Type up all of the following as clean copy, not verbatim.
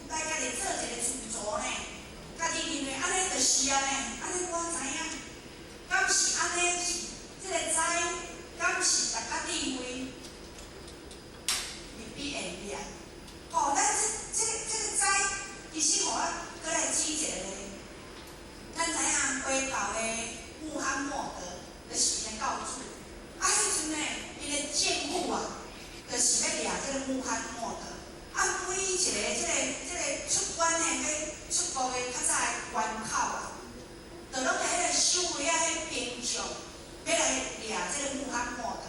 來家己做一個自助呢，家己認為按呢就是啊呢，按呢我知影，敢是按呢是這個知，敢是大家智慧未必會變。吼，咱這個知，其實予我閣來舉一個例。咱知影回教的穆罕默德就是𪜶的教主，啊，彼陣呢，𪜶的政府啊，就是欲掠這個穆罕默德。啊，每一個這個出關的欲出國的較早的關口啊，就攏佇彼個守衛仔彼兵將，欲來掠這個穆罕默德。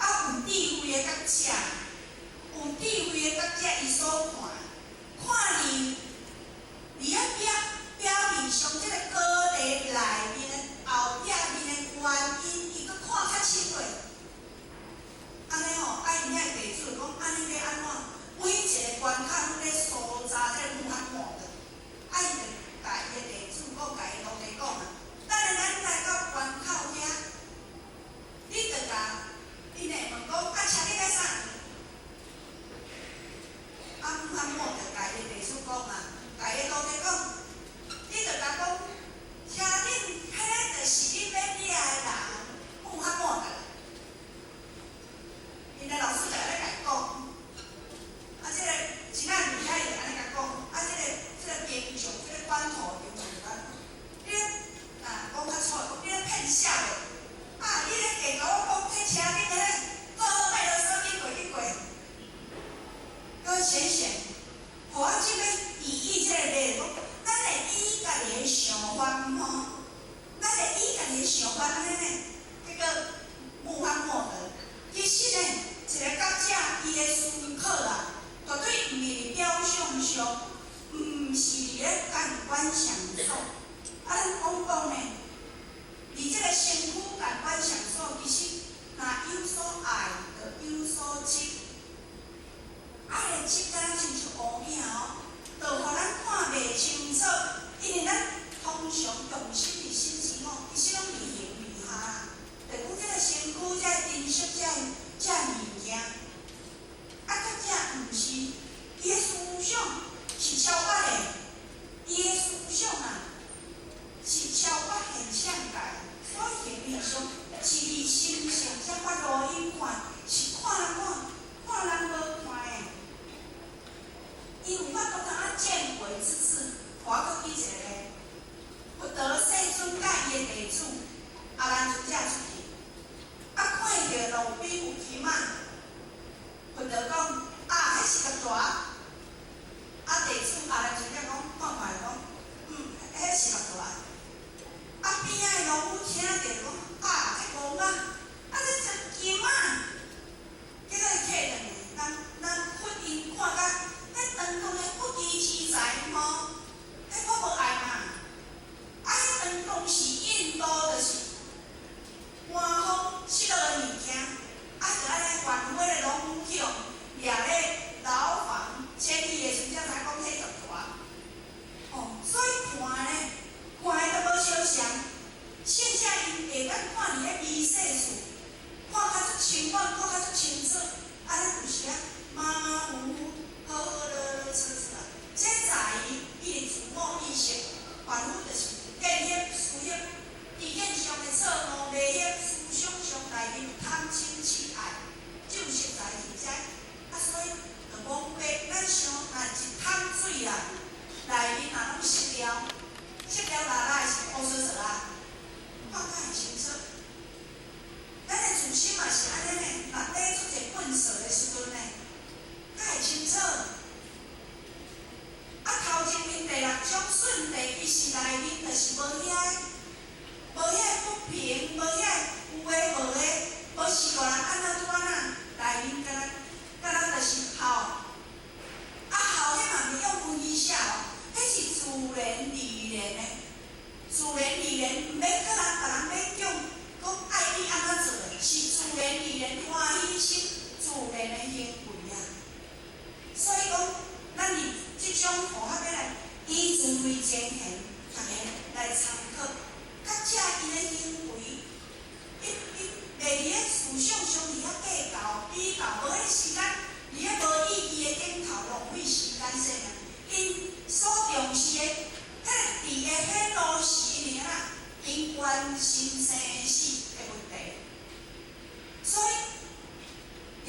啊，有智慧的覺者，有智慧的覺者，伊所看，看佇遐表面上這個高麗內面的後壁面的原因，伊閣看較深落。按呢吼，啊𪜶遐地主就講，按呢欲按怎？每一個關卡攏咧搜查這個穆罕默德。啊，伊就共伊的地主講，共伊奴隸講啊，等下咱來到關口遐，你就共𪜶會問講，啊，車你欲啥？啊，穆罕默德共伊的地主講啊，共伊奴隸講，你就共講，車頂彼個就是你欲掠的人，穆罕默德。𪜶的老師就按呢共伊講，啊，這個真正厲害，就按呢共講，啊，這個兵將，這個關頭兵將就講，你咧啊講較粗，講你咧騙痟的，啊，你咧假共我講，彼車頂彼個，好好莫囉嗦，緊過緊過。各位淺顯，予我這個意義這個例講，咱會以家己的想法吼，咱會以家己的想法按呢呢，這個穆罕默德，其實呢，一個覺者伊的思考啊，絕對毋是佇表象上，毋是佇咧感官享受。啊，咱講講呢，佇這個身軀感官享受，其實若有所愛，就有所執。愛的執敢若親像烏影哦，就予咱看袂清楚，因為咱通常重心佇身上哦，其實攏佇形而下啦。就講這個身軀、這個珍惜、這個物件，啊，覺者毋是，伊的思想是超越的，伊的思想啊是超越現象界，所以形而上是佇心性才法度去看，是看人看，看人無看的。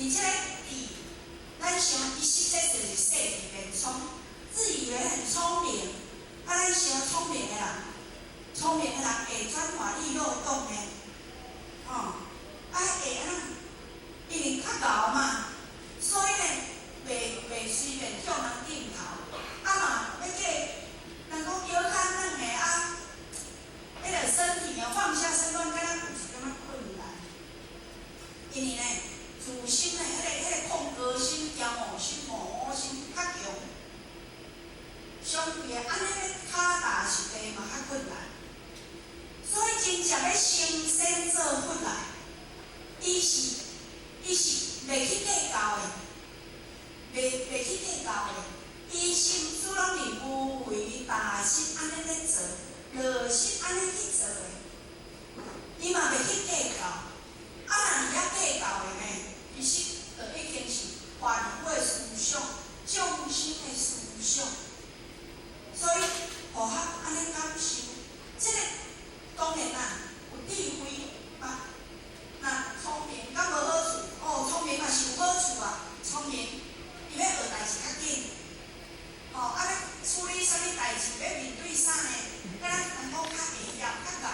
而且智，咱想伊實際就是世智辯聰，自以為很聰明。啊，咱想聰明的人，聰明的人會轉化利漏洞的，吼，啊會按怎？因為較𠢕嘛，所以呢，袂隨便向人點頭。啊嘛，欲叫人講腰較軟的啊，彼個身體啊放下身段，敢若有一點仔困難。因為呢，自身的彼個控高心、驕傲心、傲我心較強，相對的，按呢欲跤踏實地嘛較困難。所以真正欲成仙做佛來，伊是袂去計較的，袂去計較的。伊心思攏佇無為大實按呢咧做，落實按呢去做的，伊嘛袂去計較。啊，若佇遐計較的呢，其實就已經是凡夫的思想、眾生的思想。所以，予較按呢感受，這個當然啦，有智慧嘛，若聰明敢無好處？哦，聰明嘛是有好處啊，聰明，伊欲學代誌較緊，吼，啊欲處理啥物代誌，欲面對啥呢？敢若人講較會曉、較𠢕。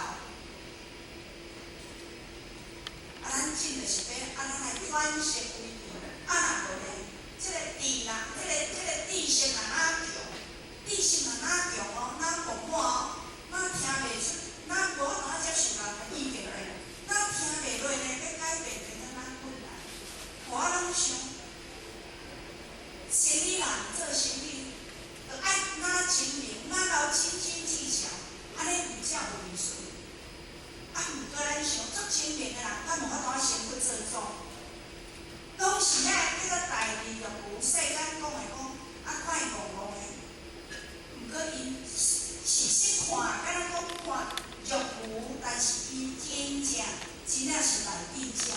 啊，咱真就是欲按怎來轉成為智？啊，若無呢？這個智若，這個知識若哪強，知識若哪強哦，哪豐滿哦，哪聽袂出，哪無法度接受人的意見呢？哪聽袂落呢？欲改變變做哪困難？我攏想，生意人做生意，著愛哪精明，哪𠢕斤斤計較，按呢毋才有意思。啊，毋過咱想，足精明的人，敢無法度成佛做祖？攏是遐叫做大智若愚，世間講的講，啊看伊戇戇的。毋過𪜶事實看，敢若講看若愚，但是伊真正真正是大智者。